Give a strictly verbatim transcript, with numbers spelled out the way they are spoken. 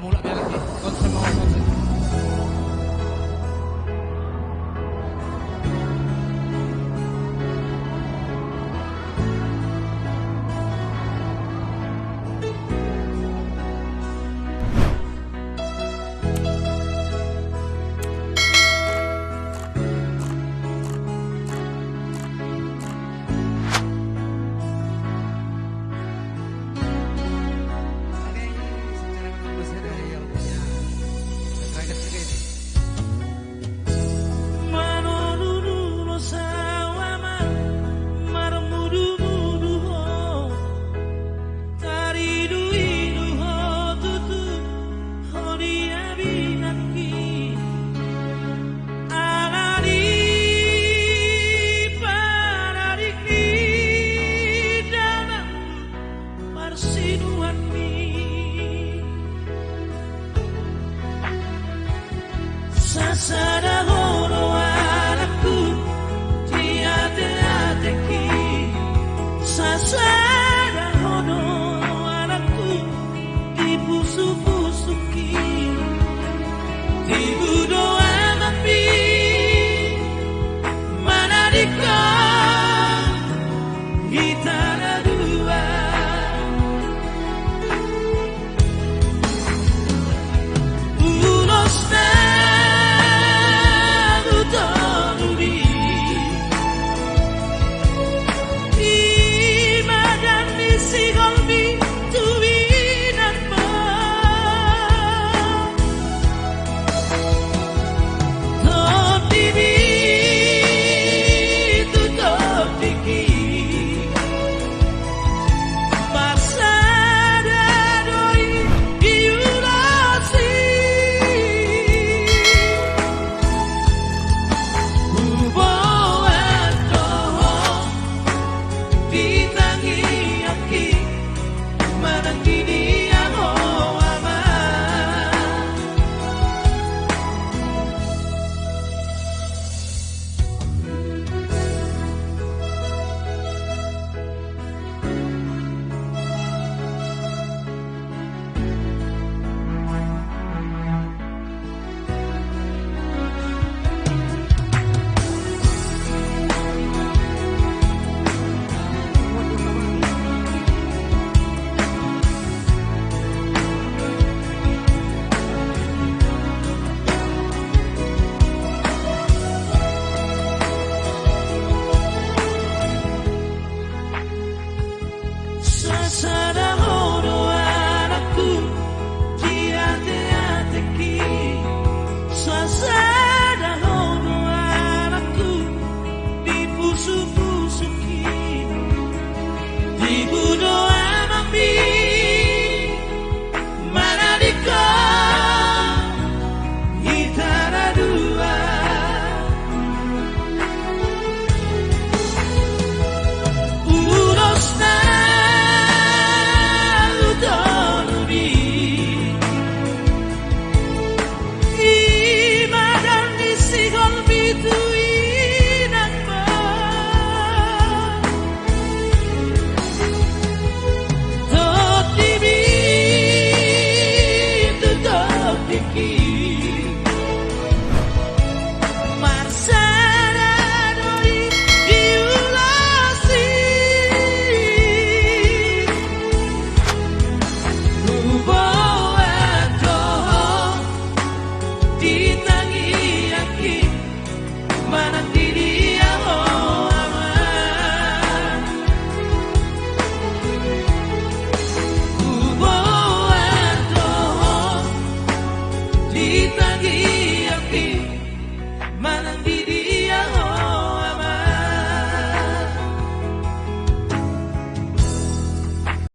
Mulak biar lagi. Konsep mau konsep. Tariduidu ho tutu, ho di abinaki. Ala ni panarik ni damang marsinuanmi. Sasada ho do anakku di ateateki, sasada ho do anakku di pusupusuki. Tibu do amangmi manadingkon hita na dua. Ulos na hutolumi, ima dang ni sigolmi tu inangmu. Tondimi tu tondingki. Marsada do i di ulos i. Huboan do ho di tangiangki. Manang di dia ho, Ama. Sasada ho do anakku di ateateki, sasada ho do anakku di pusupusukki. Tibu do amangmi manadingkon hita na dua. Ulos na hutolumi, ima dang ni sigolmi tu inangmu. Tondimi tu tondingki. Marsada do i di ulos i. Huboan do ho di tangiangki. Manang di dia ho, Ama. Huboan do ho di tangiangki. Manang di